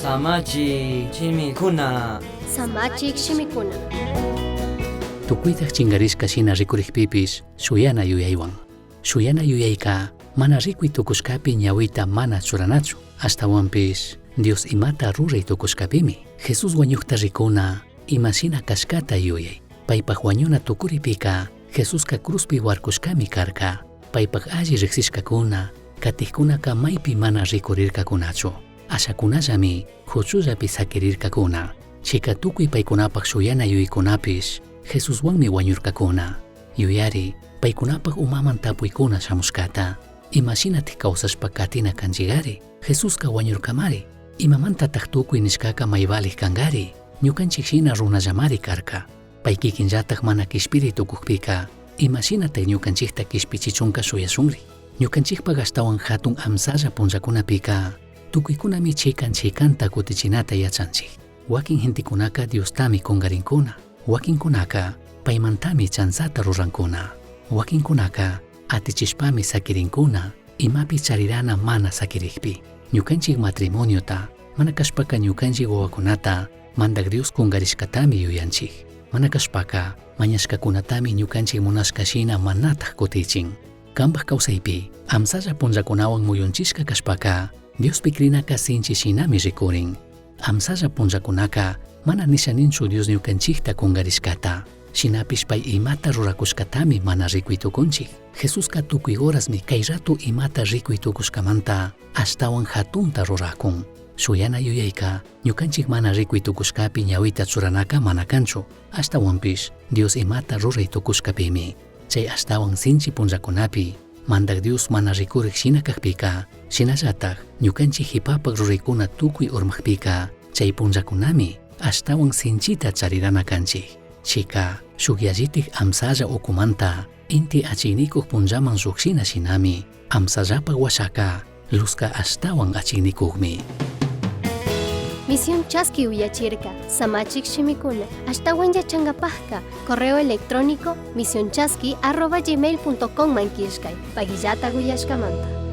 Samachik shimikuna. Samachik shimikuna. Tucuitaj chingarishca shina ricurijpipish shuyana yuyaihuan. Shuyana yuyaica mana ricui tucushcapi ñahuita mana churanachu. Ashtahuanpish Dios imata rurai tucushcapimi. Jesús huañujta ricuna ima shina cashcata yuyai. Paipaj huañuna tucuripica Jesusca cruzpi huarcushcami carca. Paipaj alli rijsishcacuna, catijcunaca maipi mana ricurircacunachu. Ashacunallami juchullapi saquirircacuna. Chica tucui paicunapaj shuyana yuyaicunapish Jesushuanmi huañurcacuna. Yuyari, paicunapaj umaman tapuicuna shamushcata. Ima shinataj causashpa catina canchigari? Jesusca huañurcamari. Imamantataj tucui nishcaca mai valij cangari? Ñucanchij shina runallamari carca. Pai kikinllataj mana quishpiri tucujpica, ima shinataj ñucanchijta quishpichichunca shuyashunri? Ñucanchijpaj ashtahuan jatun amsalla punllacunapica, tucuicunami chican chicanta cutichinata yachanchij. Huaquin gentecunaca Diostami cungarincuna. Huaquincunaca paimantami chanzata rurancuna. Huaquincunaca atichishpami saquirincuna, imapi charirana mana saquirijpi. Ñucanchij matrimoniota, mana cashpaca ñucanchij huahuacunata Mandaj Dios cungarishcatami yuyanchij. Mana cashpaca mañashcacunatami ñucanchij munashca shina manataj cutichin. Cambaj causaipi amsalla punllacunahuan muyunchishca cashpaca Diospi crinaca sinchi shinami ricurin. Amsalla punllacunaca mana nisha ninchu Dios ñucanchijta cungarishcata. Shinapish pai imata ruracushcatami mana ricui tucunchij. Jesusca tucui horasmi cai rato imata ricui tucushcamanta ashtahuan jatunta ruracun. Shuyana yuyaica ñucanchij mana ricui tucushcapi ñahuita churanaca mana canchu. Ashtahuanpish Dios imata rurai tucushcapimi. Chai ashtahuan sinchi punllacunapi Mandaj Dios mana ricurij shina cajpica, shinallataj ñucanchij jipapaj ruraicuna tucui urmajpica, chai punllacunami ashtahuan sinchita charirana canchij. Chica shuj yallitaj amsalla ucumanta inti achijnicuj punllaman llujshina shinami amsallapaj huashaca luzca ashtahuan achijnicujmi. Misión Chaski uyachirca, Samachik shimikuna, ashtahuan yachangapajka, correo electrónico misionchaski@gmail.com man killkay, paguillata uyashkamanta.